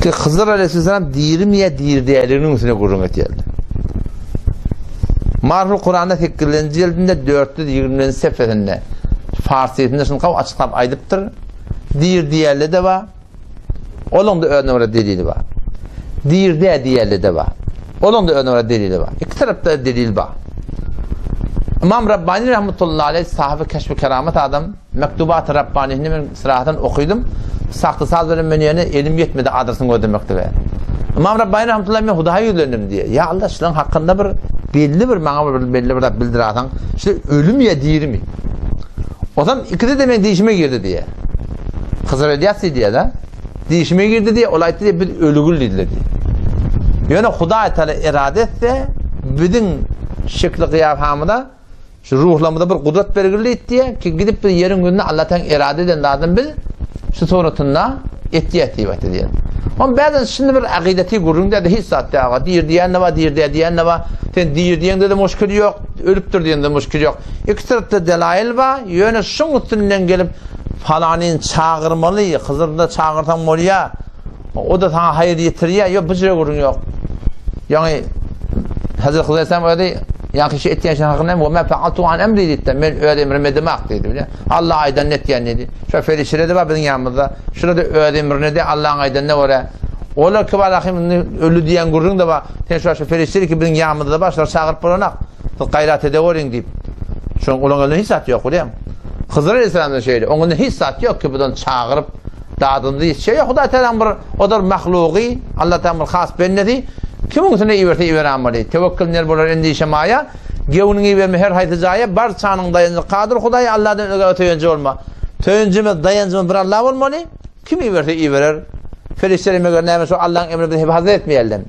Ki Hyzyr aleyhisselam dirimi ýa diri däldiginiň üstüne gürrüň etýärler. Marful Kuranda 8-nji jildinde 420-nji sefesinde farsysynda şuny gawy açyklap aýdypdyr. Diri diýerler-de bar. Olaň-da özüne görä delili bar. Diri däl diýerler-de bar. Olaň-da özüne görä delili bar. Iki tarapda delil bar. Imam Rabbani rahmetullahi aleyh sahaby keşfi keramet adam Mektubat-y Rabbanihini men syrahatdan okydym. Sakdy saz bilen men ýöne elim ýetmedi adresini gözlemeklige. Ymam Rabbani rahmetullahi men Hudaýa ýüzlendim diýýär. Ýa Allah şularyň hakynda bir belli bir maňa bir belli bir zat bildirerseň, şu ölüm ýa dirimi? Ozam ikisi-de meň dişime girdi diýýär. Hyzyr Elýas diýýär-de. Dişime girdi diýýär, ol aýtdy diýýär, biz ölügül diýdiler diýýär. Ýöne Hudaý Taala erade etse, biziň şekli gyýafamyza Şu ruhlarymyza bir gudrat bergil diýdi, ki gidip bir ýeriň ýüzünde Alla taň erade eden zadyny biz şu suratynda etýäs diýip aýtdy diýen. On bäden şindi bir akideti gürrüň däde hiç zat däga diýir diýen de bar, diýir dä diýen de bar. Sen diýir diýeňde de muşkil ýok, ölüpdir diýende muşkil ýok. Iki tarapda delail bar, ýöne şuň üstünden gelip falanyny çagyrmaly, Hyzyrda çagyrsaň bolýar. O-da saňa haýyr ýetirýär. Ýok, bu jüre gürrüň ýok. Ýagny Hazreti Hydyr Aleyhisselam özi ýaňky şu etýän işiniň hakynda we ma fa'altu an emri diýdi. Men öz emrimi edemak diýdi. Bilýän. Allah aýdanyny etýän diýdi. Şu perişdeler de bar biziň ýanymyzda. Şular-da öz emrini edýär, Allahyň aýdanyna görä. Olar ki bar ahim indi öldi diýen gürrüň de bar. Sen şu şu perişdeler ki biziň ýanymyzda bar, şulary çagyryp bolanak. Siz gaýrat edeweriň diýip. Şoň olaryň elinde hiç zat ýok, bilýän. Hydyr Aleyhisselam da şeýle. Oň elinde hiç zat ýok ki bizden çagyryp Dadyndy hiç şey ýok. Hudaý Tagalaň bir odur mahlugy, Allah Tagalaň bir has bendesi. Kimiň üstüne iberse iberämeli. Tewekkül ner bolar endişe maýa. Gewniňi iberme her haýsy jaýa. Barçanyň daýanjy Kadyr Hudaý, Allahdan özge söýenji bolma. Söýenjimiz, daýanjymyz bir Allah bolmaly. Kim iberse iberer. Perişdeler meger näme şu Allahyň emrini biz hefazat etmeýärler.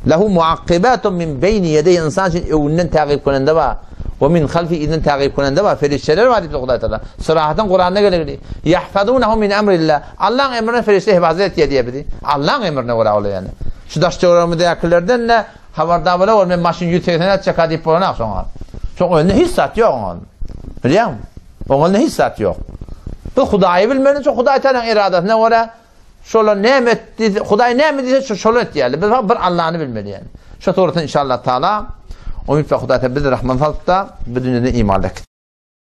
Lehu muakkibatun min beýni ýedeýhi ynsan üçin öňünden tägyp könende bar. We min halfi yzyndan tägyp könende bar. Perişdeler bar diýipdir Hudaý Tagala. Syrahatyn Kuranda gelegli. Ýahfazunahu min emrillah. Allahyň emrine perişde hefazat etýär diýýär bizi. Allahyň emrine görä olar ýani. Şu daş töweregimizdäkilerden de habardar bola ol men maşyn 180 etjek ha diýip bolanok şoňa. Şoň önünde hiç zat ýok oňa. Bilýäňmi? Oň önünde hiç zat ýok. Biz Hudaýy bilmeli, şu Hudaý Tagalaň eradasyna görä Şolar näme et diýse, Hudaý näme diýse, şu şolar etýärler. Biz bir Allahny bilmeli ýani. Şu suratda inşallah taala umyt we Hudaý bizi rahman salypda, bu dünýede imanly.